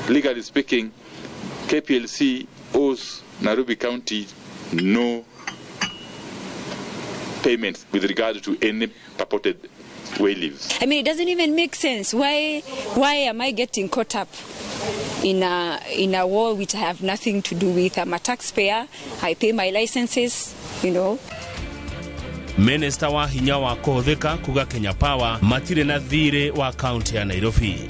Legally speaking, KPLC owes Nairobi County no payments with regard to any purported wayleaves. I mean, it doesn't even make sense. Why am I getting caught up in a war which I have nothing to do with? I'm a taxpayer. I pay my licenses, you know. Minista wa hinya wa kũhũthĩka kuga Kenya Power matirĩ na thirĩ wa kaunti ya Nairobi.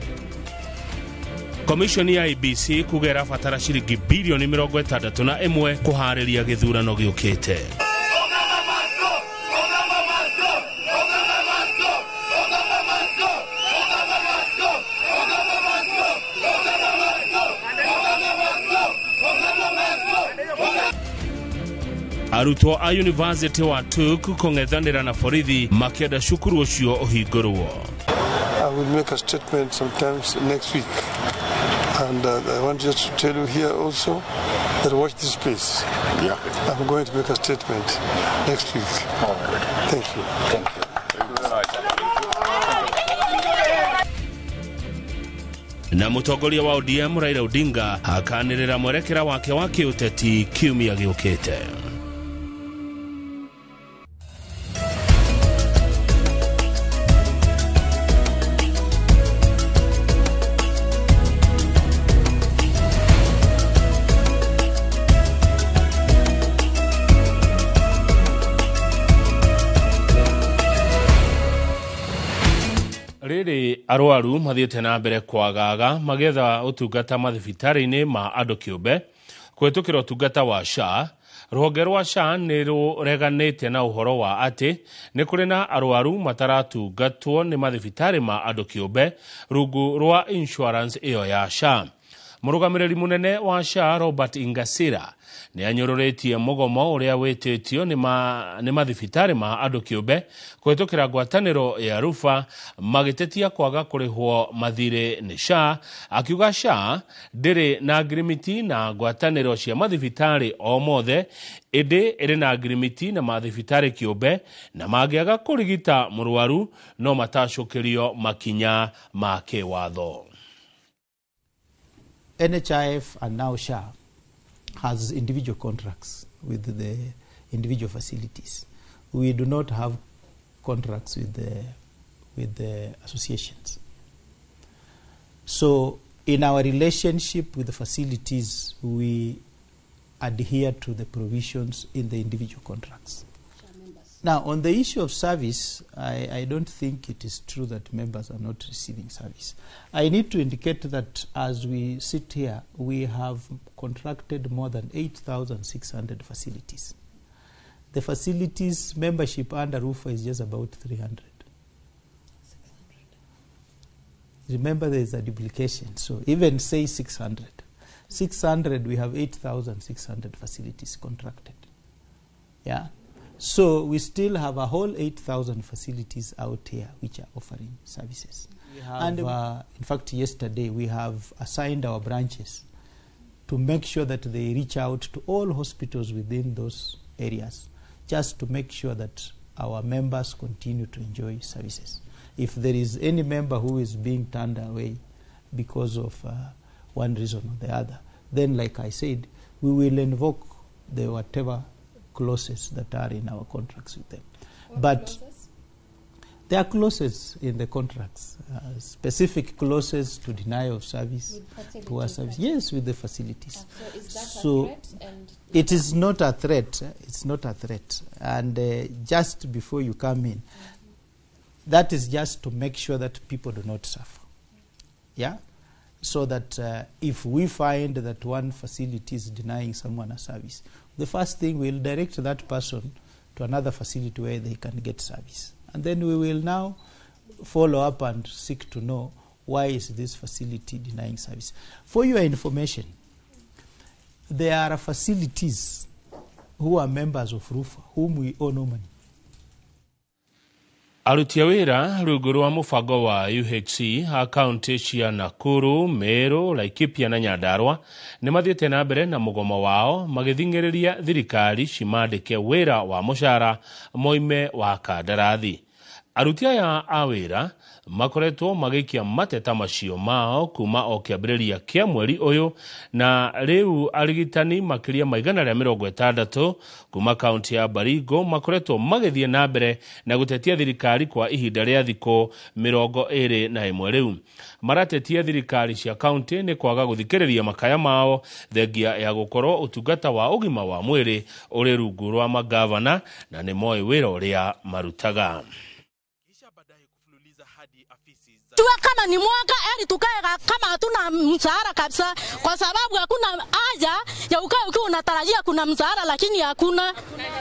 Komishoni ya IEBC kuga ĩrabatara ciringi bilioni 61 kũharĩria gĩthurano gĩũkĩte. Arutwo a University wa TUK kũng'ethanĩra na borithi makĩenda cukuru ũcio ũhingũrwo. I will make a statement sometimes next week. And I want just to tell you here also that watch this space. I'm going to make a statement next week. Thank you. Thank you. Na mũtongoria wa ODM Raila Odinga akanĩrĩra mwerekera wake wa kĩũteti kiumia gĩũkĩte. Rĩrĩ arwaru mathiĩte na mbere kwagaga magĩetha ũtungata mathibitarĩ-inĩ ma andũ kĩũmbe kũhĩtũkĩra ũtungata wa SHA. Rũhonge rwa SHA nĩ rũreganĩte na ũhoro wa atĩ nĩ kũrĩ na arwaru mataratungatwo nĩ mathibitarĩ ma andũ kĩũmbe rungu rwa insurance ĩyo ya SHA. Mũrũgamĩrĩri mũnene wa SHA Robert Ingasira nĩ anyũrũrĩtie mũgomo ũrĩa wĩtĩtio nĩ mathibitarĩ ma andũ kĩũmbe kũhĩtũkĩra ngwatanĩro ya Rufa magĩtetia kwaga kũrĩhwo mathirĩ nĩ SHA, akiuga SHA ndĩrĩ na ngirimiti na ngwatanĩro cia mathibitarĩ o mothe, ĩndĩ ĩrĩ na ngirimiti na mathibitarĩ kĩũmbe, na mangĩaga kũrigita mũrwaru no matacũkĩrio makinya ma kĩwatho. NHIF and now SHA has individual contracts with the individual facilities. We do not have contracts with the associations. So in our relationship with the facilities, we adhere to the provisions in the individual contracts. Now, on the issue of service, I don't think it is true that members are not receiving service. I need to indicate that as we sit here, we have contracted more than 8,600 facilities. The facilities membership under RUPHA is just about 300. Remember, there is a duplication, so even say 600. 600, we have 8,600 facilities contracted. Yeah? So we still have a whole 8,000 facilities out here which are offering services. And in fact, yesterday we have assigned our branches to make sure that they reach out to all hospitals within those areas, just to make sure that our members continue to enjoy services. If there is any member who is being turned away because of one reason or the other, then, like I said, we will invoke the whatever clauses that are in our contracts with them. What But clauses? There are clauses in the contracts, specific clauses to deny of service, With facility poor service. practice. Yes, with the facilities. So is that So a threat? And it is not a threat. It's not a threat. And just before you come in, that is just to make sure that people do not suffer. Yeah? So that if we find that one facility is denying someone a service, the first thing, we'll direct that person to another facility where they can get service. And then we will now follow up and seek to know why is this facility denying service. For your information, there are facilities who are members of RUPHA whom we owe no money. Aruti a wĩra rungu rwa mũbango wa UHC a kaunti cia Nakuru, Meru, Laikipia na Nyandarua nĩ mathiĩte na mbere na mũgomo wao magĩthing'ĩrĩria thirikari cimandĩke wĩra wa mũcara moime wa kandarathi. Aruti aya a wĩra makoretwo magĩikia mateta macio mao kuma o kĩambĩrĩria kĩa mweri ũyũ, na rĩu arigitani makĩria ma 160 kuma kaunti ya Baringo makoretwo magĩthiĩ na mbere na gũtetia thirikari kwa ihinda rĩa thikũ 21. Rĩu maratetia thirikari cia kaunti nĩ kwaga gũthikĩrĩria makaya mao thengia ya gũkorwo ũtungata wa ũgima wa mwĩrĩ ũrĩ rungu rwa magavana na nĩ moĩ wĩra ũrĩa marutaga. Tuwe kama ni mwaka yani tukae kama hatuna mshahara kabisa, kwa sababu hakuna haja ya ukae ukiwa unatarajia kuna mshahara lakini hakuna.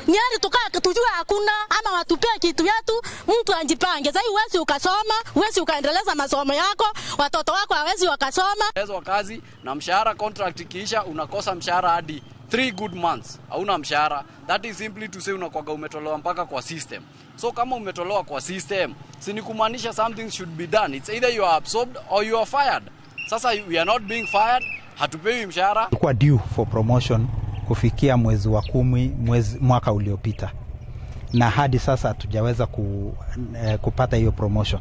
Ni heri tukae tujue hakuna, ama watupee kitu yetu, mtu ajipange. Sasa huwezi ukasoma, huwezi ukaendeleza masomo yako, watoto wako hawezi wakasoma. Wa kazi na mshahara, contract ikiisha unakosa mshahara hadi 3 good months hauna mshahara. That is simply to say unakuwa umetolewa mpaka kwa system. So kama umetolewa kwa system, si ni kumaanisha something should be done. It's either you are absorbed or you are fired. Sasa we are not being fired, hatupewi mshahara. Kwa due for promotion kufikia mwezi wa 10 mwaka uliopita, na hadi sasa hatujaweza kupata hiyo promotion.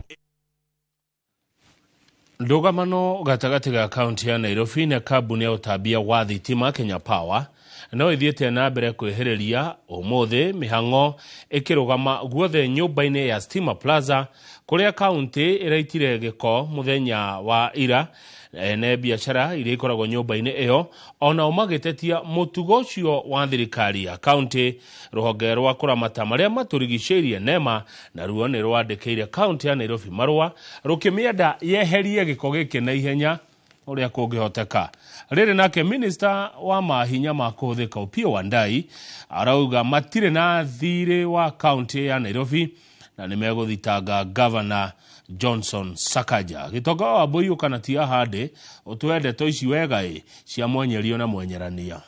Ndũgamano gatagatĩ ga kaunti ya Nairobi na kambuni ya ũtambia wa thitima Kenya Power no ithiĩte na mbere kwĩhĩrĩria ũmũthĩ mĩhang'o ĩkĩrũgama guothe nyũmba-inĩ ya Stima Plaza kũrĩa kaunti ĩraitire gĩko mũthenya wa ira. Ene biacara iria ikoragwo nyũmba-inĩ ĩyo onao magĩtetia mũtugo ũcio wa thirikari ya kaunti. Rũhonge rwa kũramata marĩa matũrigicĩirie NEMA naruo nĩ rwandĩkĩire kaunti ya Nairobi marũa rũkĩmĩenda yeherie gĩko gĩkĩ na ihenya ũrĩa kũngĩhoteka. Rĩrĩ nake minista wa mahinya ma kũhũthĩka Opiyo Wandayi arauga matirĩ na thirĩ wa kaunti ya Nairobi na nĩmegũthitanga Governor Johnson Sakaja. Gĩtonga wa Mbui ũkana ti ahande ũtũhe ndeto ici wega ĩ cia mwenyerio na mwenyerania.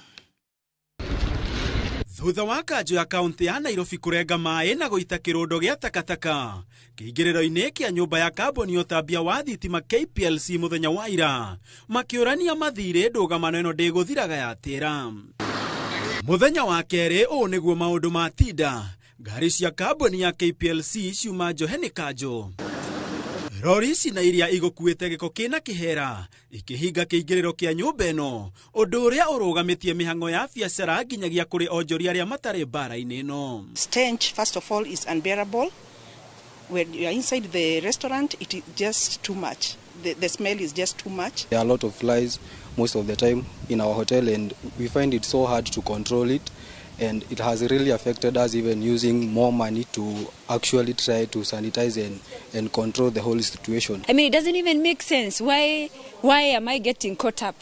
Thutha wa kanjũ ya kaunti ya Nairobi kũrenga maĩ na gũita kĩrũndo gĩa takataka kĩingĩrĩro-inĩ kĩa nyũmba ya kambuni ya ũtambia wa thitima KPLC mũthenya wa ira, makĩũrania mathirĩ ndũgamano ĩno ndĩgũthiraga yatĩra. Mũthenya wa kerĩ ũũ nĩguo maũndũ matinda. Ngari cia kambuni ya KPLC ciuma njohe nĩ kanjũ. Rori ici na iria igũkuĩte gĩko kĩna kĩhera ikĩhinga kĩingĩrĩro kĩa nyũmba ĩno, ũndũ ũrĩa ũrũgamĩtie mĩhang'o ya biacara nginyagia kũrĩ onjoria arĩa matarĩ mbara-inĩ ĩno. Stench, first of all, is unbearable. When you are inside the restaurant, it is just too much. The smell is just too much. There are a lot of flies most of the time in our hotel, and we find it so hard to control it. And it has really affected us, even using more money to actually try to sanitize and control the whole situation. I mean, it doesn't even make sense. Why am I getting caught up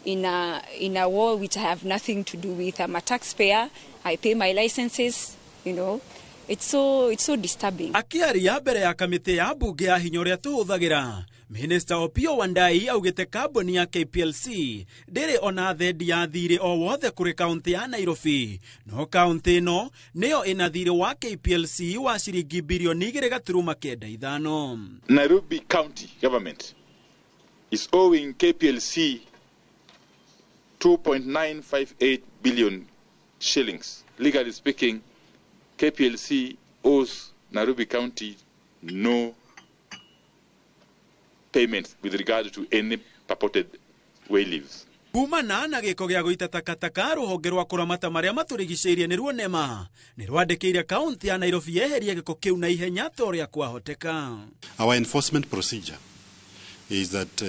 in a war which I have nothing to do with? I'm a taxpayer. I pay my licenses, you know. It's so disturbing. Akĩaria mbere ya kamĩtĩ ya mbunge ya hinya ũrĩa tũhũthagĩra, Minister Opiyo Wandayi augĩte kambuni ya KPLC ndĩrĩ ona thendi ya thirĩ o wothe kũrĩ kaunti ya Nairobi, no kaunti ĩno nĩyo ĩna thirĩ wa KPLC wa ciringi bilioni 2.95. Nairobi County government is owing KPLC 2.958 billion shillings. Legally speaking, KPLC owes Nairobi County no payments with regard to any purported wayleaves. Kumana na gĩko gĩa gũita takataka rũhonge rwa kũramata marĩa matũrigicĩirie nĩruo NEMA nĩ rwandĩkĩire kaunti ya Nairobi yeherie gĩko kĩu na ihenya ta ũrĩa kwahoteka. Our enforcement procedure is that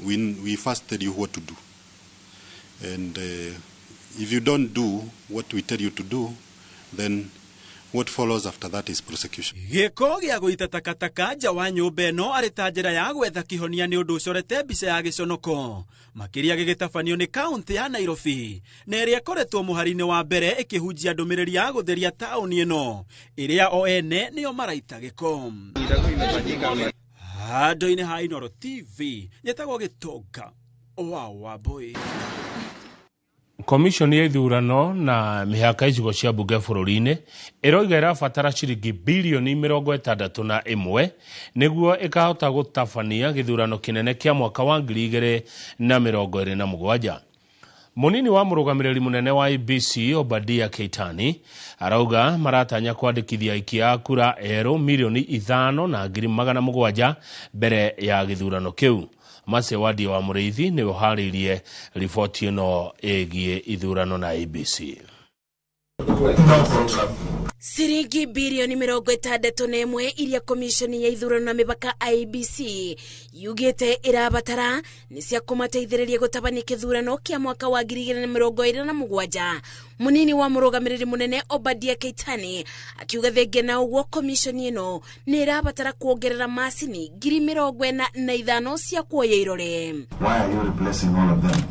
we first tell you what to do, and if you don't do what we tell you to do, then what follows after that is prosecution. Gĩko gĩa gũita takataka nja wa nyũmba ĩno arĩ ta njĩra ya gwetha kĩhonia nĩ ũndũ ũcorete mbica ya gĩconoko makĩria gĩgĩtabanio nĩ kaunti ya Nairobi na ĩrĩa ĩkoretwo mũhari-inĩ wa mbere ĩkĩhunjia ndũmĩrĩri ya gũtheria taũni ĩno ĩrĩa o ene nĩo maraita gĩko. Handũ-inĩ ha Inooro TV nyetagwo Gĩtonga wa Wambui. Komishoni ya ithurano na mĩhaka icigo cia mbunge bũrũri-inĩ ĩroiga ĩrabatara ciringi bilioni 61 nĩguo ĩkahota gũtabania gĩthurano kĩnene kĩa mwaka wa 2027. Munini wa murugamiriri munene wa IEBC Obadia Keitani arauga maratanya kwandikithia aikia a kura erũ 5,700,000 mbere ya gĩthurano kĩu. Mase Wadi wa Mũrĩithi nĩwe ũharĩirie riboti ĩno ĩgiĩ ithurano na IEBC. Ciringi birioni 61 iria komishoni ya ithurano na mĩbaka IEBC yugĩte ĩrabatara nĩ cia kũmateithĩrĩria gũtabania kĩthurano kĩa mwaka wa 2027. Munini wa mũrũgamĩrĩri mũnene Obadia Keitani akiuga thengia na ũguo komishoni ĩno nĩ ĩrabatara kuongerera macini 45,000 cia kuoya irore. Why are you replacing all of them?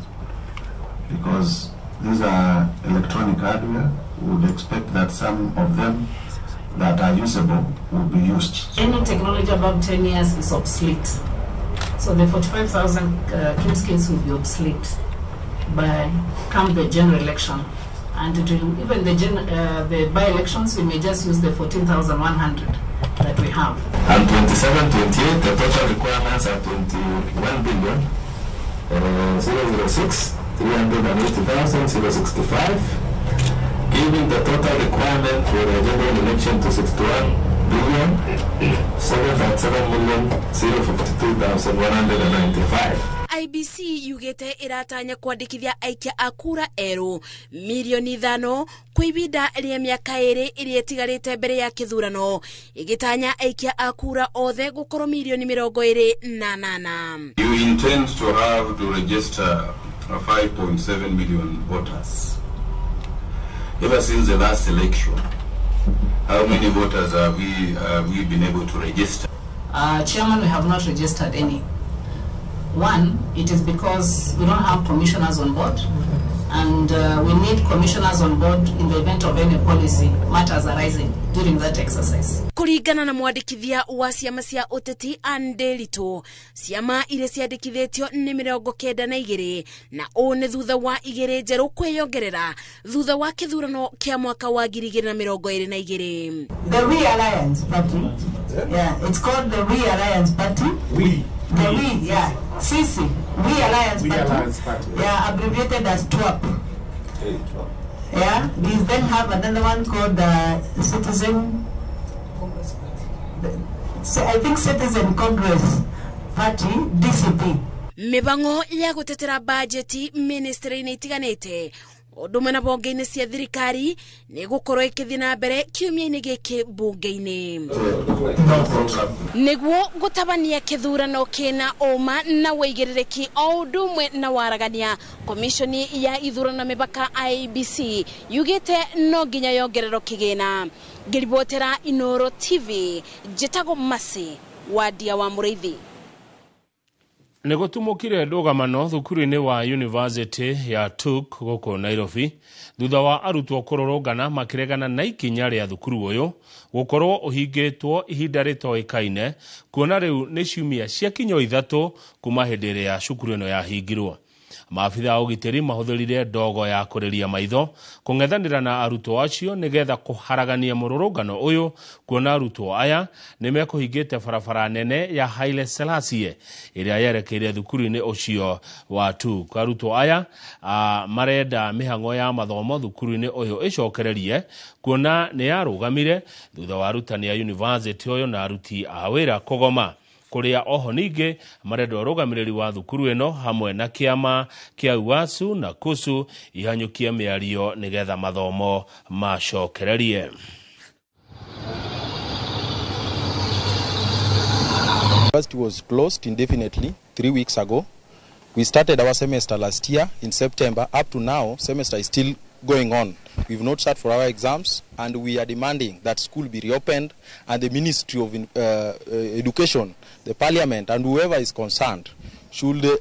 Because these are electronic hardware. We would expect that some of them that are usable will be used. Any technology above 10 years is obsolete. So the 45,000 KIMS will be obsolete by come the general election. And it will, even the by-elections, we may just use the 14,100 that we have. And 27, 28, the total requirements are 21 billion, 006, 380,065. Giving the total requirement for the general election to 61,737,052,195. IEBC yugite iratanya kwandikithia aikia a kura erũ 5 milioni kwa ibinda rĩa mĩaka 2 ĩrĩa ĩtigarĩte mbere ya kĩthurano, ĩgĩtanya aikia a kura othe gũkorwo 28 milioni. You intend to have to register 5.7 million voters. Ever since the last election, how many voters have we been able to register? Chairman, we have not registered any. One, it is because we don't have commissioners on board, and we need commissioners on board in the event of any policy matters arising during that exercise. Kũringana na mwandĩkithia wa ciama cia ũteti Ann Nderitu, ciama iria ciandĩkithĩtio nĩ 92, na ũũ nĩ thutha wa 2 njerũ kwĩyongerera thutha wa kĩthurano kĩa mwaka wa 2022. The We Alliance Party. Yeah, it's called the We Alliance Party. We. The We, yeah. Sisi. We Alliance We Party. Alliance Party. Yeah, abbreviated as TWAP. Yeah, we then have another one called the Citizen. I think Citizen Congress Party, DCP. Mĩbango ya gũtetera bajeti ministry-inĩ itiganĩte ũndũ ũmwe na bonge-inĩ cia thirikari nĩ gũkorwo ĩkĩthiĩ na mbere kiumia-inĩ gĩkĩ mbunge-inĩ nĩguo gũtabania kĩthurano kĩna ũma na wĩigĩrĩrĩki o ũndũ ũmwe na waragania. Komishoni ya ithurano na mĩbaka IEBC yugĩte no nginya yongererwo kĩgĩna. Ngĩribotera Inoro TV, njĩtagwo Masi Wadia wa Mũrĩithi. Nĩ gũtumũkire ndũgamano thukuru-inĩ wa University ya TUK gũkũ Nairobi thutha wa arutwo kũrũrũngana makĩregana na ikinya rĩa thukuru ũyũ gũkorwo ũhingĩtwo ihinda rĩtoĩkaine, kuona rĩu nĩ ciumia ciakinya 3 kuma hĩndĩ ĩrĩa cukuru ĩno yahingirwo. Maabitha a ũgitĩri mahũthĩrire ndogo ya kũrĩria maitho kũng'ethanĩra na arutwo acio nĩgetha kũharagania mũrũrũngano ũyũ, kuona arutwo aya nĩ mekũhingĩte barabara nene ya Haile Selassie ĩrĩa yerekeire thukuru-inĩ ũcio wa TUK. Arutwo aya marenda mĩhang'o ya mathomo thukuru-inĩ ũyũ ĩcokererie, kuona nĩ yarũgamire thutha wa arutani a university ũyũ na aruti a wĩra kũgoma, kũrĩa oho ningĩ marenda ũrũgamĩrĩri wa thukuru ĩno hamwe na kĩama kĩa UASU na KUSU ihanyũkie mĩario nĩgetha mathomo macokererie. University was closed indefinitely 3 weeks ago. We started our semester last year in September. Up to now, semester is still going on. We've not sat for our exams, and we are demanding that school be reopened and the Ministry of Education, the Parliament, and whoever is concerned should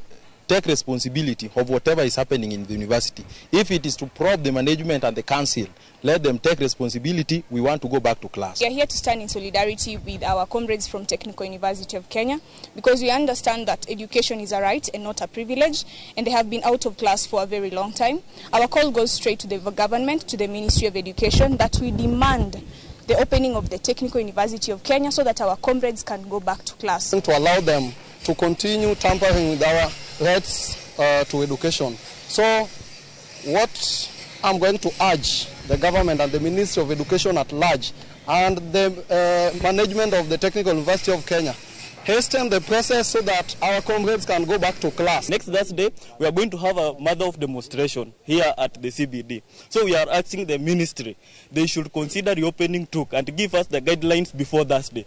take responsibility of whatever is happening in the university. If it is to probe the management and the council, let them take responsibility. We want to go back to class. We are here to stand in solidarity with our comrades from Technical University of Kenya because we understand that education is a right and not a privilege, and they have been out of class for a very long time. Our call goes straight to the government, to the Ministry of Education, that we demand the opening of the Technical University of Kenya so that our comrades can go back to class. To allow them to continue tampering with our rights to education. So What I'm going to urge the government and the Ministry of Education at large and the management of the Technical University of Kenya, hasten the process so that our comrades can go back to class. Next Thursday, we are going to have a mother of demonstration here at the CBD. So we are asking the ministry, they should consider reopening TUK and give us the guidelines before Thursday.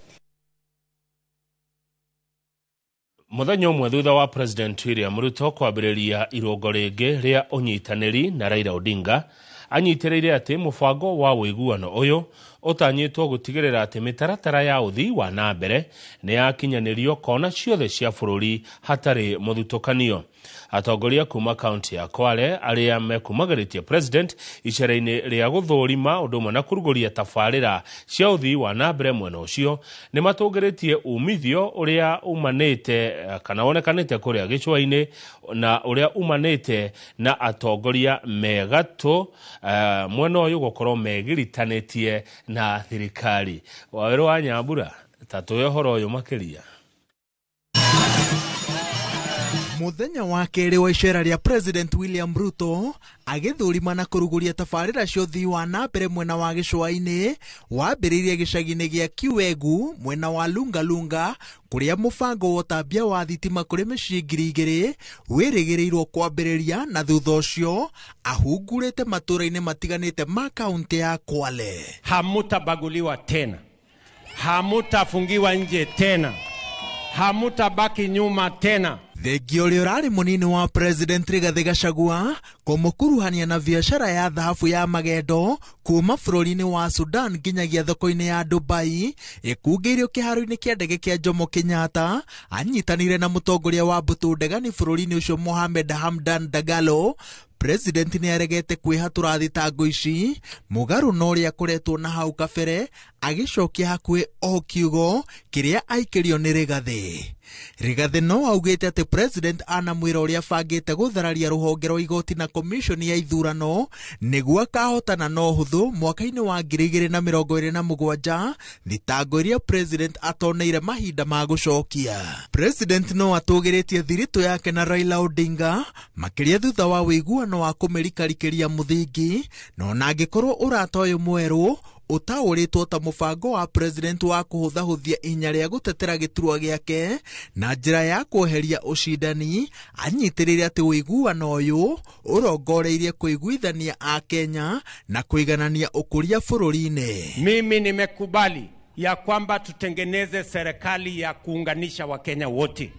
Muthenya ũmwe thutha wa President William Ruto kwambĩrĩria irũngo rĩngĩ rĩa ũnyitanĩri na Raila Odinga, anyitĩrĩire atĩ mũbango wa ũiguano ũyũ ũtanyĩtwo gũtigĩrĩra atĩ mĩtaratara ya ũthii wa na mbere nĩ yakinyanĩrio kona ciothe cia bũrũri hatarĩ mũthutũkanio. Atongoria kuma kaunti ya Kwale arĩa mekumagĩrĩtie president icera-inĩ rĩa gũthũrima ũndũ ũmwe na kũrugũria tabarĩra cia ũthii wa na mbere mwena ũcio nĩ matũngĩrĩtie umithio ũrĩa umanĩte kana wonekanĩte kũrĩa gĩcũa-inĩ na ũrĩa umanĩte na atongoria megatũ mwena ũyũ gũkorwo megiritanĩtie na thirikari. Wawerũ wa Nyambura ta tũhe ũhoro ũyũ makĩria. Muthenya wa kerĩ wa icera rĩa President William Ruto agĩthũrima na kũrugũria tabarĩra cia ũthii wa na mbere mwena wa gĩcũa-inĩ wambĩrĩirie gĩcagi-inĩ gĩa Kiwegu mwena wa Lungalunga kũrĩa mũbango wa ũtambia wa thitima kũrĩ mĩciĩ 2000 wĩrĩgĩrĩirwo kwambĩrĩria na thutha ũcio ahungurĩte matũũra-inĩ matiganĩte ma kaunti ya Kwale. Hamutabaguliwa tena, hamutafungiwa nje tena, hamutabaki nyuma tena. Thengia ũrĩa ũrarĩ mũnini wa President Rigathĩ Gachagua kũmũkuruhania na biacara ya thahabu ya magendo kuma bũrũri-inĩ wa Sudan nginyagia thoko-inĩ ya Dubai ĩkungĩirio kĩharo-inĩ kĩa ndege kĩa Jomo Kenyatta anyitanĩire na mũtongoria wa mbũtũ ndegani bũrũri-inĩ ũcio Mohamed Hamdan Dagalo. President nĩ aregete kwĩhatũra thitango ici mũgarũ na ũrĩa akoretwo na hau kabere agĩcokia hakuhĩ o kiugo kĩrĩa aikĩrio nĩ Rigathĩ. Rigathĩ no augĩte atĩ President anamwĩra ũrĩa abangĩte gũthararia rũhonge rwa igoti na komishoni ya ithurano nĩguo akahotana na ũhũthũ mwaka-inĩ wa 2027 thitango iria President atoneire mahinda ma gũcokia. President no atũgĩrĩtie thiritũ yake na Raila Odinga makĩria thutha wa ũiguano wa kũmĩrikarikĩria mũthingi na ona angĩkorwo ũrata ũyũ mwerũ ũtaũrĩtwo ta mũbango wa president wa kũhũthahũthia inya rĩa gũtetera gĩturwa gĩake na njĩra ya kweheria ũcindani anyitĩrĩire atĩ ũiguano ũyũ ũrongoreirie kũiguithania Akenya na kũiganania ũkũria bũrũri-inĩ. Mimi nimekubali ya kwamba tutengeneze serikali ya kuunganisha Wakenya wote,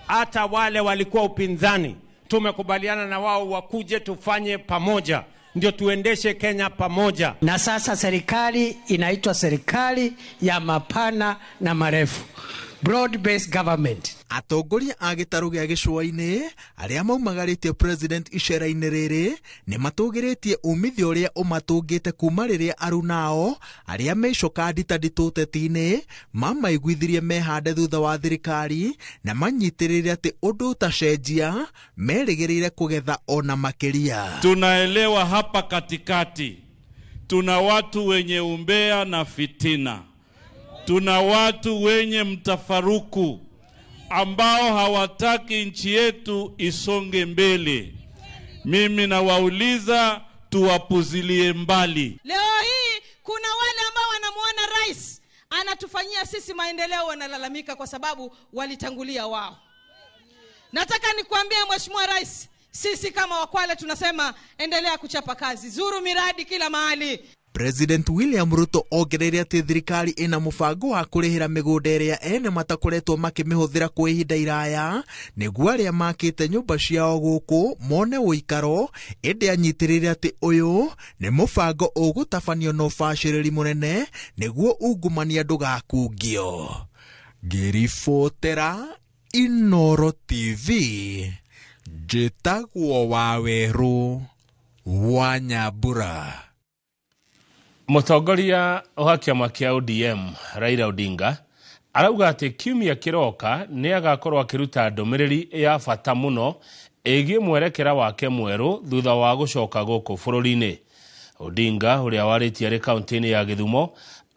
hata wale walikuwa upinzani tumekubaliana na wao wakuje tufanye pamoja, ndio tuendeshe Kenya pamoja. Na sasa serikali inaitwa serikali ya mapana na marefu, broad based government. Atongoria a gĩtarũ gĩa gĩcũa-inĩ arĩa maumagarĩtie president icera-inĩ rĩrĩ nĩ matũgĩrĩtie umithio ũrĩa ũmatũngĩte kuma rĩrĩa arunao arĩa meicoka nditanditũ ũteti-inĩ mamaiguithirie mehande thutha wa thirikari na manyitĩrĩire atĩ ũndũ ũtacenjia merĩgĩrĩire kũgetha ona makĩria. Tunaelewa hapa katikati tuna watu wenye umbea na fitina, tuna watu wenye mtafaruku ambao hawataki nchi yetu isonge mbele. Mimi nawauliza tuwapuzilie mbali. Leo hii kuna wale ambao wanamuona rais anatufanyia sisi maendeleo wanalalamika kwa sababu walitangulia wao. Nataka nikuambie Mheshimiwa Rais, sisi kama Wakwale tunasema endelea kuchapa kazi, zuru miradi kila mahali. President William Ruto ongereire atĩ thirikari ĩna mũbango wa kũrĩhĩra mĩgũnda ĩrĩa ene matakoretwo makĩmĩhũthĩra kwa ihinda iraya nĩguo arĩa makĩte nyũmba ciao gũkũ mone ũikaro, ĩndĩ anyitĩrĩire atĩ ũyũ nĩ mũbango ũgũtabanio na ũbacĩrĩri mũnene nĩguo ungumania ndũgakungio. Ngĩribotera Inooro TV, njĩtagwo Wawerũ wa Nyambura. Mũtongoria wa kĩama kĩa ODM Raila Odinga arauga atĩ kiumia kĩroka nĩ agakorwo akĩruta ndũmĩrĩri ya bata mũno ĩgiĩ mwerekera wake mwerũ thutha wa gũcoka gũkũ bũrũri-inĩ. Odinga ũrĩa warĩtie arĩ kaunti-inĩ ya Gĩthumo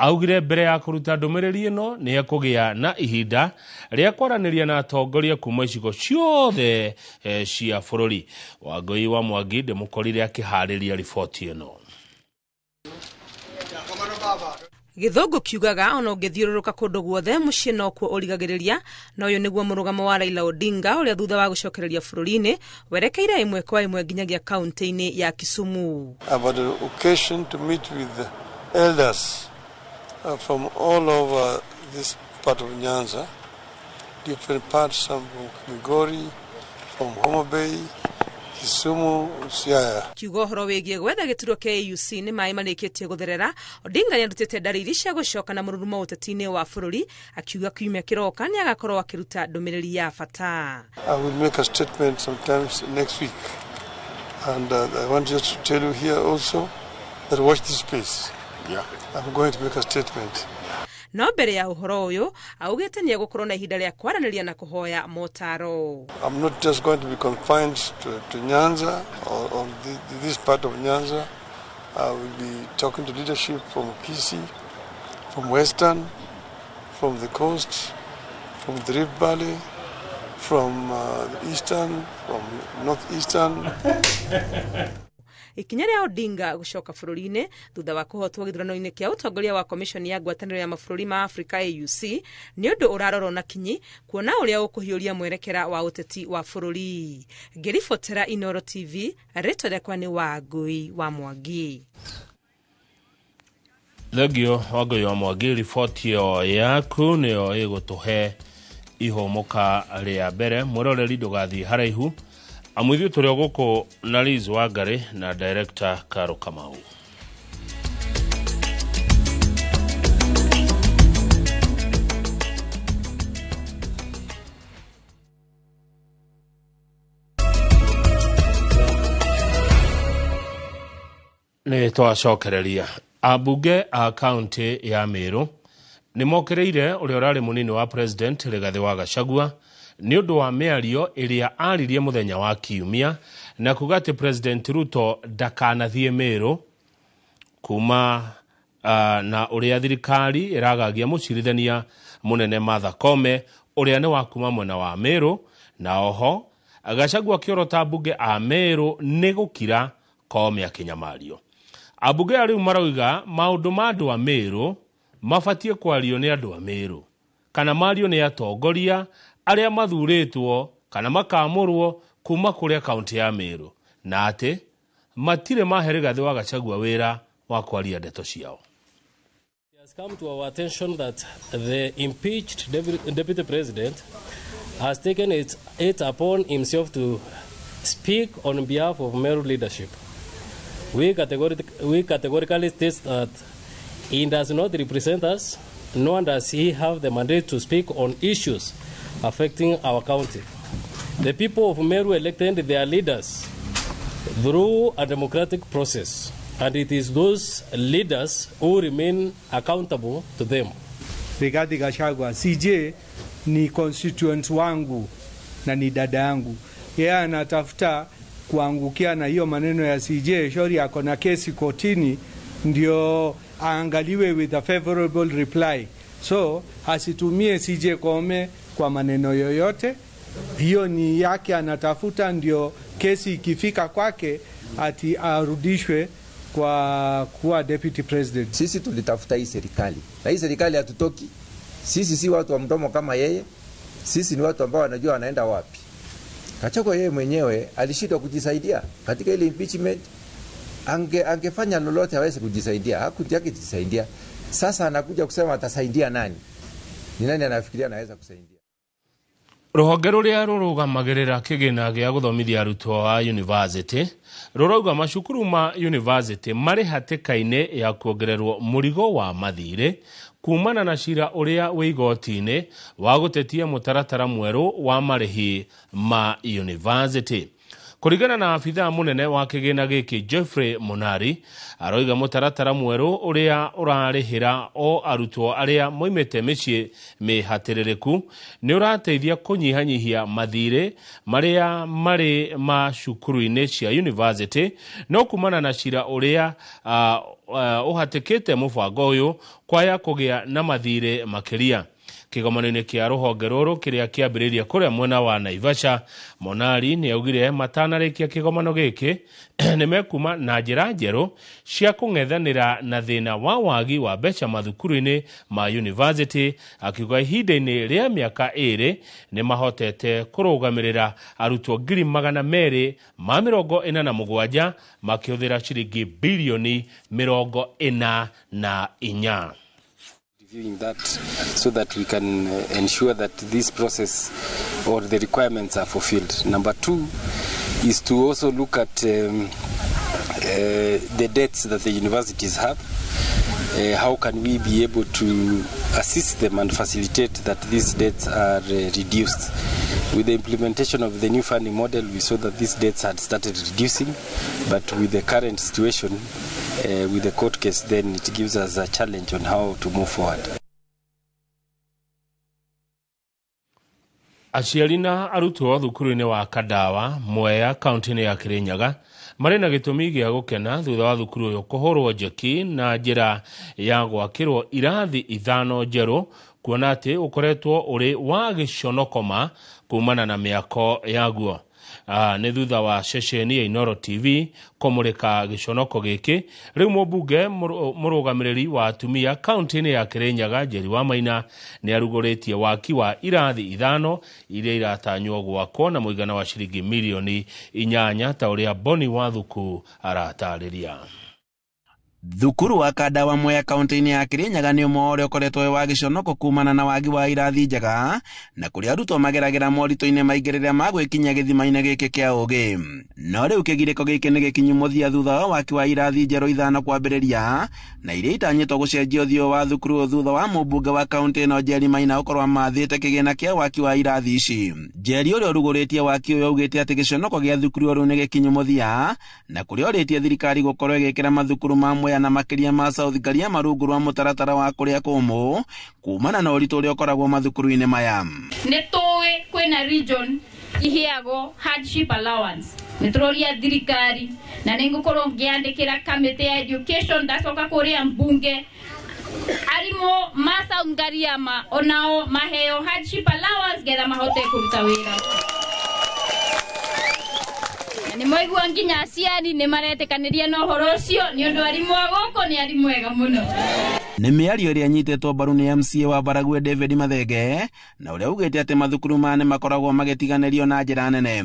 Augire mbere ya kũruta ndũmĩrĩri ĩno nĩ ekũgĩa na ihinda rĩa kwaranĩria na atongoria kuma icigo ciothe cia bũrũri. Wangũi wa Mwangi ndĩmũkorire akĩharĩria riboti ĩno. Gĩthũngũ kiugaga ona ũngĩthiũrũrũka kũndũ guothe mũciĩ nokuo ũrigagĩrĩria, na ũyũ nĩguo mũrũgamo wa Raila Odinga ũrĩa thutha wa gũcokereria bũrũri-inĩ werekeire ĩmwe kwa ĩmwe nginyagia kaunti-inĩ ya Kisumu. About the occasion to meet with the elders from all over this part of Nyanza, different parts, some from Migori, from Homa Bay, Kisumu, Siaya. Kiugo ũhoro wĩgiĩ gwetha gĩturwa kĩa AUC nĩ maĩ marĩkĩtie gũtherera. Odinga nĩarutĩte ndariri cia gũcoka na mũrurumo ũteti-inĩ wa bũrũri, akiuga kiumia kĩroka nĩagakorwo akĩruta ndũmĩrĩri ya bata. I will make a statement sometimes next week, and I want just to tell you here also that watch this space. Yeah. I'm going to make a statement. No mbere ya ũhoro ũyũ augĩte nĩ egũkorwo na ihinda rĩa kwaranĩria na kũhoya motaro. I'm not just going to be confined to Nyanza or this part of Nyanza. I will be talking to leadership from Kisii, from Western, from the coast, from the Rift Valley, from the Eastern, from Northeastern. Ikinya rĩa Odinga gũcoka bũrũri-inĩ thutha wa kũhotwo gĩthurano-inĩ kĩa ũtongoria wa komishoni ya ngwatanĩro ya mabũrũri ma Afrika AUC nĩ ũndũ ũrarorwo na kinyi kuona ũrĩa ũkũhiũria mwerekera wa ũteti wa bũrũri. Ngĩribotera Inoro TV, rĩtwa rĩakwa nĩ Wangũi wa Mwangi. Thengio Wangũi wa Mwangi, riboti ĩyo yaku nĩyo ĩgũtũhe ihũmũka rĩa mbere. Mwĩroreri ndũgathiĩ haraihu, amu ithuĩ tũrĩ o gũkũ na Liz Wangari na director Karo Kamau. Nĩ twacokereria. Ambunge a kaunti ya Meru nĩ mokĩrĩire ũrĩa ũrarĩ mũnini wa president Rigathĩ wa Gachagua nĩ ũndũ wa mĩario ĩrĩa aririe mũthenya wa kiumia na kuga atĩ President Ruto ndakanathiĩ Meru kuma na ũrĩa thirikari ĩragagia mũcirithania mũnene Martha Koome ũrĩa nĩ wa kuma mwena wa Meru, na oho Gachagua akĩorota ambunge a Meru nĩ gũkira Koome akĩnyamario. Ambunge a rĩu marauga maũndũ ma andũ a Meru mabatiĩ kwario nĩ andũ a Meru kana mario nĩ atongoria arĩa mathurĩtwo kana makamũrwo kuma kũrĩa kaunti ya Meru, na atĩ matirĩ mahe Rigathĩ wa Gachagua wĩra wa kwaria ndeto ciao. It has come to our attention that the impeached deputy president has taken it upon himself to speak on behalf of Meru leadership. We categorically state that he does not represent us, nor does he have the mandate to speak on issues affecting our county. The people of Meru elected their leaders through a democratic process, and it is those leaders who remain accountable to them. Rigathi Gachagua, CJ ni constituent wangu na ni dada yangu. Yeye anatafuta kuangukia na hiyo maneno ya CJ, shori ako na kesi kotini ndio aangaliwe with a favorable reply. So asitumie CJ Koome kwa maneno yoyote. Hiyo ni yake anatafuta, ndio kesi ikifika kwake ati arudishwe kwa kuwa deputy president. Sisi tulitafuta hii serikali, na hii serikali hatutoki. Sisi si watu wa mdomo kama yeye. Sisi ni watu ambao wanajua wanaenda wapi. Gachagua yeye mwenyewe alishindwa kujisaidia katika ile impeachment. Angefanya lolote aweze kujisaidia, hakutaka kujisaidia. Sasa anakuja kusema atasaidia nani? Ni nani anafikiria anaweza kusaidia? Rũhonge rũrĩa rũrũgamagĩrĩra kĩgĩna gĩa gũthomithia arutwo a university rũrauga macukuru ma university marĩ hatĩka-inĩ ya kuongererwo mũrigo wa mathirĩ kumana na cira ũrĩa wĩ igoti-inĩ wa gũtetia mũtaratara mwerũ wa marĩhi ma university. Kũringana na abithaa mũnene wa kĩgĩna gĩkĩ Geoffrey Monari, aroiga mũtaratara mwerũ ũrĩa ũrarĩhĩra o arutwo arĩa moimĩte mĩciĩ mĩhatĩrĩrĩku nĩ ũrateithia kũnyihanyihia mathirĩ marĩa marĩ ma cukuru-inĩ cia university, no kumana na cira ũrĩa ũhatĩkĩte mũbango ũyũ kwaya kũgĩa na mathirĩ makĩria. Kĩgomano-inĩ kĩa rũhonge rũrũ kĩrĩa kĩambĩrĩirie kũrĩa mwena wa Naivasha, Monari nĩ augire matanarĩkia kĩgomano gĩkĩ nĩ mekuma na njĩra njerũ cia kũng'ethanĩra na thĩna wa wagi wa mbeca mathukuru-inĩ ma university, akiuga ihinda-inĩ rĩa mĩaka 2 nĩ mahotete kũrũgamĩrĩra arutwo 247,000 makĩhũthĩra ciringi bilioni 44. Reviewing that so that we can ensure that this process or the requirements are fulfilled. Number 2 is to also look at the debts that the universities have. How can we be able to assist them and facilitate that these debts are reduced? With the implementation of the new funding model, we saw that these debts had started reducing, but with the current situation, with the court case, then it gives us a challenge on how to move forward. Aciari na arutwo thukuru-inĩ wa Kadawa, Mwea, kaunti-inĩ ya Kirinyaga marĩ na gĩtũmi gĩa gũkena thutha wa thukuru ũyũ kũhũrwo njeki na njĩra ya gwakĩrwo irathi 5 njerũ, kuona atĩ ũkoretwo ũrĩ wa gĩconokoma kumana na mĩako yaguo. Nĩ thutha wa ceceni ya Inooro TV kũmũrĩka gĩconoko gĩkĩ, rĩu mũmbunge mũrũgamĩrĩri wa atumia kaunti-inĩ ya Kirinyaga Njeri wa Maina nĩ arugũrĩtie waki wa irathi 5 iria iratanywo gwakwo na mũigana wa ciringi milioni 8 ta ũrĩa Boni Wathuku aratarĩria. Thukuru wa Kadawa Mwea kaunti-inĩ ya Kirinyaga nĩ ũmwe ũrĩa ũkoretwo wĩ wa gĩconoko kumana na wagi wa irathi njega na kũrĩa arutwo mageragĩra moritũ-inĩ maingĩ rĩrĩa magwĩkinyia gĩthima-inĩ gĩkĩ kĩa ũgĩ. No rĩu kĩgirĩko gĩkĩ nĩ gĩkinyu mũthia thutha wa waki wa irathi njerũ 5 kwambĩrĩria na iria itanyĩtwo gũcenjia ũthiũ wa thukuru thutha wa mũmbunge wa kaunti ĩno Njeri Maina gũkorwo amathĩte kĩgĩna kĩa waki wa irathi ici. Njeri ũrĩa ũrugũrĩtie waki ũyũ augĩte atĩ gĩconoko gĩa thukuru ũyũ nĩ gĩkinyu mũthia na kũrĩa orĩtie thirikari gũkorwo ĩgĩkĩra mathukuru ma Mwea na makĩria ma South Ngariama rungu rwa mũtaratara wa kũrĩa kũmũ kumana na ũritũ ũrĩa ũkoragwo mathukuru-inĩ maya. Nĩ tũĩ kwĩna region iheagwo hardship allowance, nĩ tũroria thirikari na nĩ ngũkorwo ngĩandĩkĩra kamĩtĩ ya education ndacoka kũrĩa mbunge arimũ ma South Ngariama onao maheo hardship allowance getha mahote kũruta wĩra. Nĩ mwaigua nginya aciari nĩ maretĩkanĩria na ũhoro ũcio nĩ ũndũ arimũ a gũkũ nĩ arimũ ega mũno. Nĩ mĩario ĩrĩa ĩnyitĩtwo mbaru nĩ MCA wa Baragwe David Mathenge na ũrĩa ugĩte atĩ mathukuru maya nĩ makoragwo magĩtiganĩrio na njĩra nene.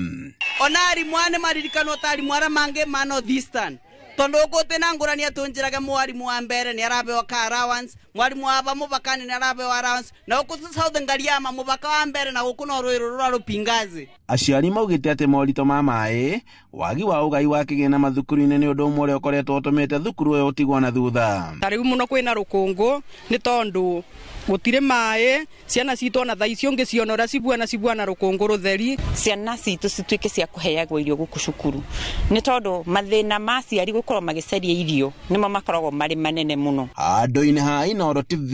Ona arimũ aya nĩ maririkanwo ta arimũ arĩa mangĩ ma North Eastern tondu gutina ngurani atunjiraga mwarimu wa mbere ni arabewa ka allowance, mwarimu wa ba mubakani ni arabewa allowance, na guku South Ngariama mubaka wa mbere na guku no Ruiru rwa Rupingazi. Aciari maugite ati moritũ ma maĩ, wagi wa ũgai wa kĩgĩna mathukuru-inĩ nĩ ũndũ ũmwe ũrĩa ũkoretwo ũtũmĩte thukuru ũyũ ũtigwo na thutha. Ta rĩu mũno kwĩna rũkũngũ nĩ tondũ gũtirĩ maĩ, ciana citũ ona thaa icio ũngĩciona ũrĩa cibuana cibuana rũkũngũ rũtheri. Ciana citũ cituĩke cia kũheagwo irio gũkũ cukuru nĩ tondũ mathĩna ma aciari gũkorwo magĩcaria irio nĩmo makoragwo marĩ manene mũno. Handũ-inĩ ha Inooro TV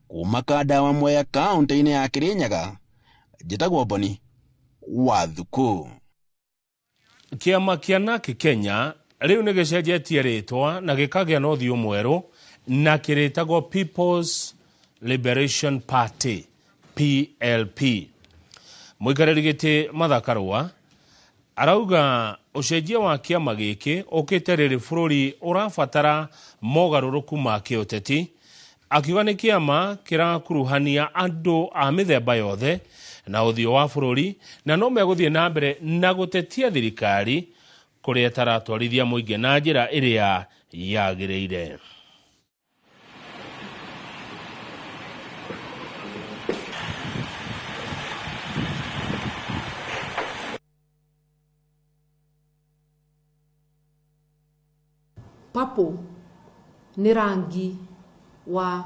kuma Kadawa Mwea kaũntĩ-inĩ ya Kirinyaga, njĩtagwo Boni Wathuku. Kĩama kĩa NARC Kenya rĩu nĩ gĩcenjetie rĩtwa na gĩkagĩa na ũthiũ mwerũ na kĩrĩtagwo People's Liberation Party PLP. Mũikarĩri gĩtĩ Martha Karua arauga ũcenjia wa kĩama gĩkĩ ũkĩte rĩrĩ bũrũri ũrabatara mogarũrũku ma kĩũteti, akiuga nĩ kĩama kĩrakuruhania andũ a mĩthemba yothe na ũthiũ wa bũrũri na no megũthiĩ na mbere na gũtetia thirikari kũrĩa ĩtaratwarithia mũingĩ na njĩra ĩrĩa yagĩrĩire. Purple nĩ rangi wa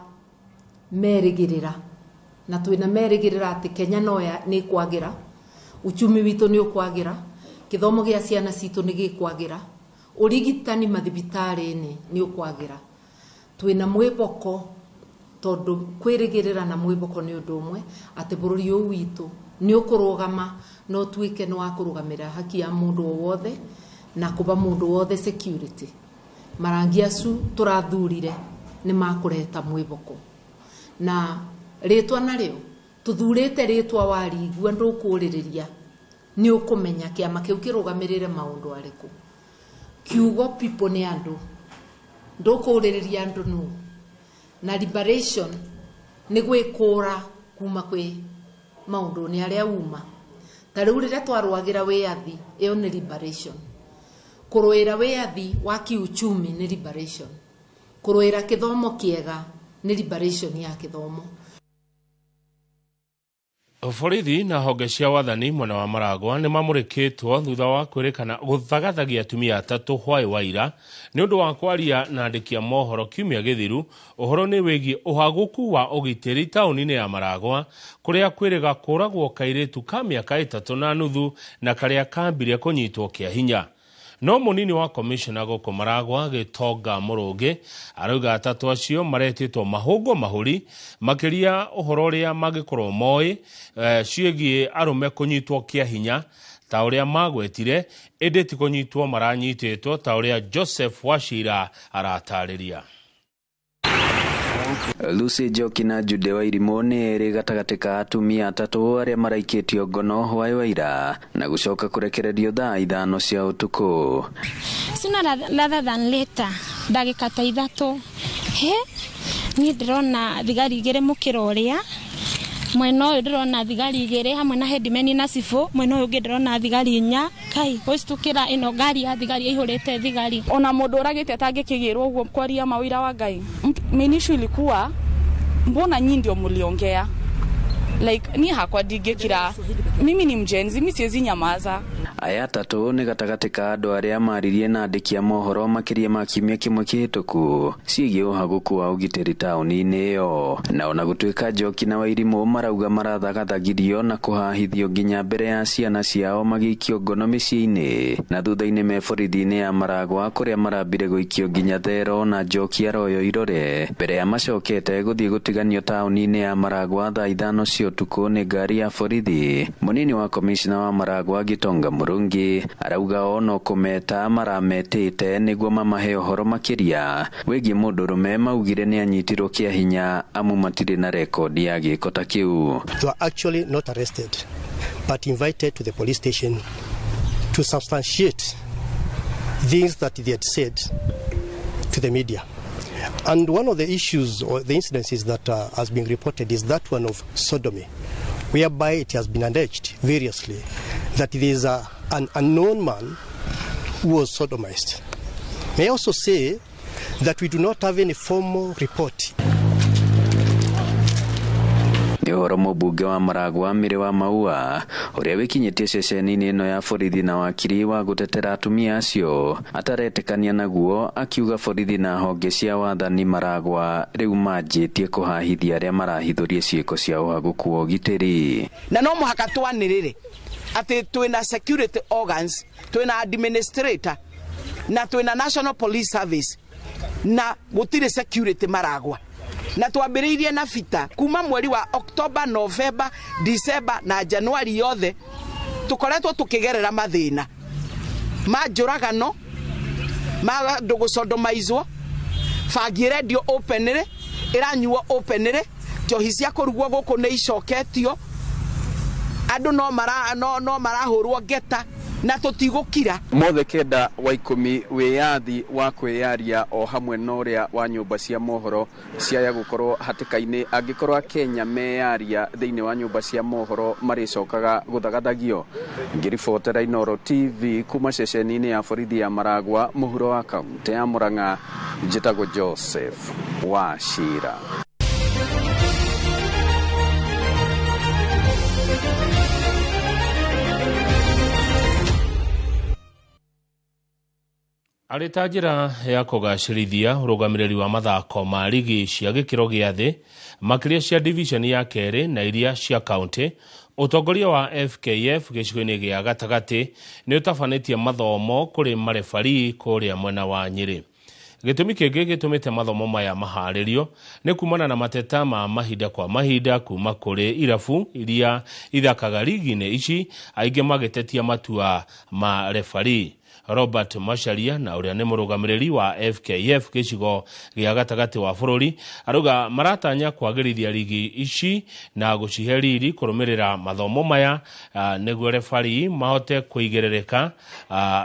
merĩgĩrĩra na twĩna merĩgĩrĩra atĩ Kenya no nĩ kwagĩra, uchumi witũ nĩ ũkwagĩra, Gĩthomo gĩa ciana citũ nĩ gĩkwagĩra, ũrigitani mathibitarĩ-inĩ nĩ ũkwagĩra. Twĩna mwĩhoko tondũ kwĩrĩgĩrĩra na mwĩhoko nĩ ũndũ ũmwe atĩ bũrũri ũyũ witũ nĩ ũkũrũgama na ũtuĩke nĩ wa kũrũgamĩrĩra haki ya mũndũ o wothe na kũba mũndũ wothe security. Marangi acu tũrathurire nĩ makũreta mwĩhoko. Na rĩtwa narĩo tũthurĩte rĩtwa warigua ndũkũrĩrĩria nĩ ũkũmenya kĩama kĩu kĩrũgamĩrĩre maũndũ arĩkũ. Kiugo people nĩ andũ, ndũkũrĩrĩria andũ nũ. Na liberation nĩ gwĩkũra kuma kwĩ maũndũ nĩ arĩa uma. Ta rĩu rĩrĩa twarũagĩra wĩyathi, ĩyo nĩ liberation. Kũrũĩra wĩyathi wa kiuchumi nĩ liberation. Kũrũĩra kĩthomo kĩega nĩ liberation ya kĩthomo. Borithi na honge cia wathani mwena wa Maragwa nĩ mamũrĩkĩtwo thutha wa kwĩrĩkana gũthagathagia atumia atatũ hwaĩ wa ira nĩ ũndũ wa kwaria na andĩki a mohoro kiumia gĩthiru ũhoro nĩ wĩgiĩ ũhagũku wa ũgitĩri taũni-inĩ ya Maragwa kũrĩa kwĩrĩga kũragwo kairĩtu ka mĩaka 3.5 na karĩa kambire kũnyitwo kĩa hinya. No mũnini wa komishona gũkũ Maragwa Gĩtonga Mũrũngĩ arauga atatũ acio maretĩtwo mahũngwo mahũri makĩria ũhoro ũrĩa mangĩkorwo moĩ ciĩgiĩ arũme kũnyitwo kĩa hinya ta ũrĩa magwetire ĩndĩ ti kũnyitwo maranyitĩtwo ta ũrĩa Joseph Wachira aratarĩria. Lucy Njoki na Jude Wairimu nĩ erĩ gatagatĩ ka atumia atatũ arĩa maraikĩtio ngono hwaĩ wa ira na gũcoka kũrekererio thaa 5 cia ũtukũ. Sooner rather than later, ndagĩka ta 3 he niĩ ndĩrona thigari 2 mũkĩra ũrĩa mwena ũyũ ndĩrona thigari 2 hamwe na headman na cibũ, mwena ũyũ ũngĩ ndĩrona thigari 4 kai gũcitukĩra ĩno ngari ya thigari ĩihũrĩte thigari. Ona mũndũ ũragĩte atangĩkĩgĩrwo ũguo kwaria mawĩra wa Ngai. Main issue ilikuwa mbona nyinyi ndio mliongea? Like ni hakwa ndingĩkira, mimi ni mjenzi, mimi siwezi nyamaza. Aya atatũ nĩ gatagatĩ ka andũ arĩa maririe na andĩki a mohoro makĩria ma kiumia kĩmwe kĩhĩtũku ciĩgiĩ ũhagũku wa ũgitĩri taũni-inĩ ĩyo. Na ona gũtuĩka Njoki na Wairimu marauga marathagathagirio na kũhahithio nginya mbere ya ciana ciao magĩikio ngono mĩciĩ-inĩ na thutha-inĩ me borithi-inĩ ya Maragwa kũrĩa marambire gũikio nginya thero na Njoki aroyo irore mbere ya macokete gũthiĩ gũtiganio taũni-inĩ ya Maragwa thaa 5 cia ũtukũ nĩ ngari ya borithi. Mũnini wa komishona wa Maragwa Gĩtonga Mũrũngĩ arauga ono kũmeta marametĩte nĩguo mamahe ũhoro makĩria wĩgiĩ mũndũrũme maugire nĩ anyitirwo kĩa hinya amu matirĩ na rekondi ya gĩko ta kĩu. They were actually not arrested but invited to the police station to substantiate things that they had said to the media. And one of the issues or the incidences that has been reported is that one of sodomy, whereby it has been alleged variously that there is an unknown man who was sodomized. May I also say that we do not have any formal report. Nĩ ũhoro mũmbunge wa Maragwa Mĩrĩ wa Maua ũrĩa wĩkinyĩtie ceceni-inĩ ĩno ya borithi na wakiri wa gũtetera atumia acio ataretĩkania naguo akiuga borithi na honge cia wathani Maragwa rĩu manjĩtie kũhahithia arĩa marahithũria ciĩko cia ũhagũku wa ũgitĩri. Na no mũhaka twanĩrĩre atĩ twĩna security organs, twĩna administrator na twĩna National Police Service na gũtirĩ security Maragwa. Na twambĩrĩirie na bita kuma mweri wa October, November, December na January yothe tukoretwo tukigerera mathĩna ma njũragano ma andũ gũcondomaizwo, bangi ĩrendio openly, ĩranyuo openly, njohi cia kũrugwo gũkũ nĩ icoketio, andũ no marahũrwo ngeta na tũtigũkira. Mothe 9 wa 10 wĩyathi wa kwĩyaria o hamwe na ũrĩa wa nyũmba cia mohoro ciaya gũkorwo hatĩka-inĩ angĩkorwo Akenya meyaria thĩinĩ wa nyũmba cia mohoro marĩcokaga gũthagathagio. Ngĩribotera Inooro TV kuma ceceni-inĩ ya borithi ya Maragwa mũhuro wa kaũntĩ ya Murang'a, njĩtagwo Joseph Wachira. Arĩ ta njĩra ya kũgacĩrithia ũrũgamĩrĩri wa mathako ma rigi cia gĩkĩro gĩa thĩ makĩria cia division ya kerĩ na iria cia kaunti, ũtongoria wa FKF gĩcigo-inĩ gĩa gatagatĩ nĩ ũtabanĩtie mathomo kũrĩ marebari kũrĩa mwena wa Nyĩrĩ. Gĩtũmi kĩngĩ gĩtũmĩte mathomo maya maharĩrio nĩ kumana na mateta ma mahinda kwa mahinda kuma kũrĩ irabu iria ithakaga rigi-inĩ ici, aingĩ magĩtetia matua ma refari. Robert Macharia na ũrĩa nĩ mũrũgamĩrĩri wa FKF gĩcigo gĩa gatagatĩ wa bũrũri arauga maratanya kwagĩrithia rigi ici na gũcihe riri kũrũmĩrĩra mathomo maya, nĩguo refari mahote kũigĩrĩrĩka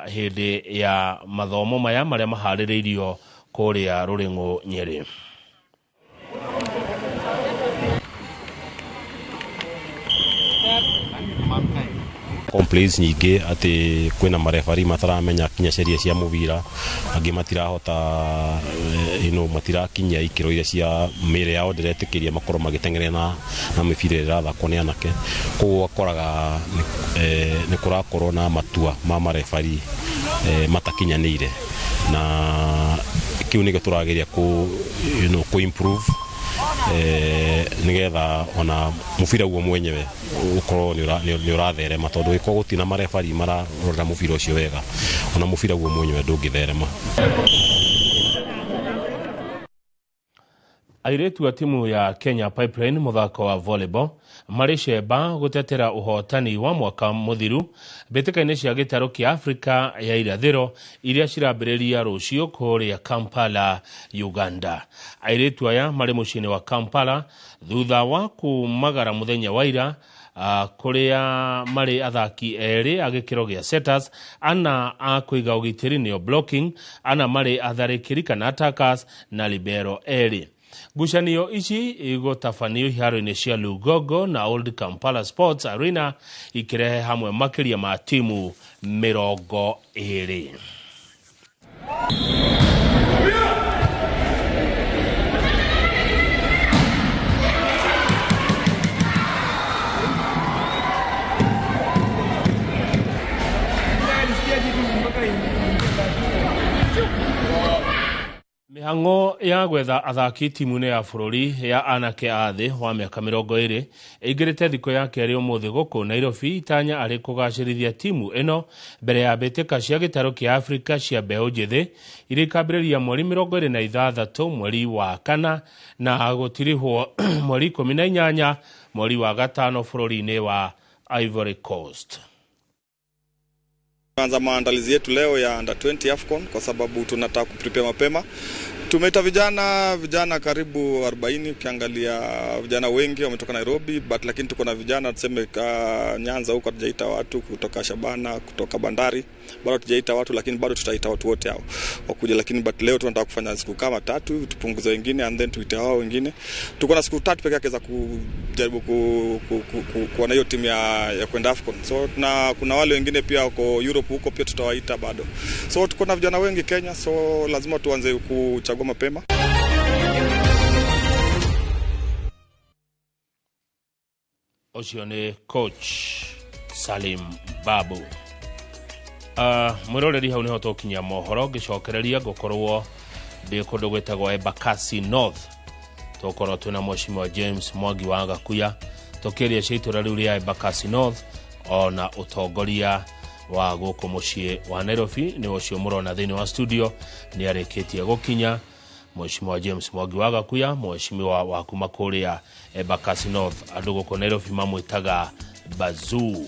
hĩndĩ ya mathomo maya marĩa maharĩrĩirio kũrĩa Rũrĩng'ũ Nyĩrĩ. Complaints nyingĩ atĩ kwĩna marebari mataramenya kinya sheria cia mũbira, angĩ matirahota, matirakinyia ikĩro iria cia mĩĩrĩ yao ndĩretĩkĩria makorwo magĩteng'eria na mĩbira ĩrĩa ĩrathakwo nĩ anake. Koguo ũgakoraga nĩ kũrakorwo na matua ma marebari matakinyanĩire, na kĩu nĩkĩo tũrageria kũ improve, nĩgetha ona mũbira guo mwenyewe ũkorwo nĩ ũratherema, tondũ gĩkorwo gũtirĩ na marebari mararorera mũbira ũcio wega, ona mũbira guo mwenyewe ndũngĩtherema. Airĩtu a timu ya Kenya Pipeline mũthako wa volleyball marĩ cemba gũtetera ũhotani wa mwaka mũthiru mbĩtĩka-inĩ cia gĩtarũ kĩa Afrika ya irathĩro iria cirambĩrĩria rũciũ kũrĩa Kampala, Uganda. Airĩtu aya marĩ mũciĩ-inĩ wa Kampala thutha wa kumagara mũthenya wa ira, kũrĩa marĩ athaki erĩ a gĩkĩro gĩa setters, ana a kũiga ũgitĩri nĩo blocking, ana marĩ atharĩkĩri kana attackers na libero erĩ. Ngucanio ici igũtabanio iharo-inĩ cia Lugogo na Old Kampala Sports Arena ikirehe hamwe makĩria ma timu 20. Mĩhang'o ya gwetha athaki timu-inĩ ya bũrũri ya anake a thĩ wa mĩaka 20 ĩingĩrĩte thikũ ya kerĩ ũmũthĩ gũkũ Nairobi, itanya arĩ kũgacĩrithia timu ĩno mbere ya mbĩtĩka cia gĩtarũ kĩa Afrika cia mbeũ njĩthĩ iria ikambĩrĩria mweri 26 mweri wa kana na gũtirihwo mweri 18 mweri wa gatano bũrũri-inĩ wa Ivory Coast. Anza maandalizi yetu leo ya under 20 AFCON kwa sababu tunataka kuprepare mapema. Tumeita vijana karibu 40, ukiangalia vijana wengi wametoka Nairobi, but lakini tuko na vijana tuseme Nyanza huko hatujaita watu, kutoka Shabana, kutoka Bandari bado hatujaita watu, lakini bado tutaita watu wote hao wakuja. Lakini but leo tunataka kufanya siku kama 3 tupunguze wengine and then tuite hao wengine. Tuko na siku 3 pekee yake za kujaribu kuwa na hiyo timu ya kwenda AFCON. So na kuna wale wengine pia wako Europe huko pia tutawaita bado. So tuko na vijana wengi Kenya, so lazima tuanze kuchagua mapema. Ũcio nĩ coach Salim Babu. Mwĩroreri hau nĩho tũkinyia mohoro, ngĩcokereria ngũkorwo ndĩ kũndũ gwĩtagwo Embakasi North, tũkorwo twĩna mheshimiwa James Mwangi wa Gakuya tũkĩaria cia itũra rĩu rĩa Embakasi North ona ũtongoria wa gũkũ mũciĩ wa Nairobi. Nĩ ũcio mũrona thĩinĩ wa studio nĩ arĩkĩtie gũkinya Mheshimiwa James Mwangi wa Gakuya, mheshimiwa wa kuma kũrĩa Embakasi North, andũ gũkũ Nairobi mamwĩtaga Bazuu.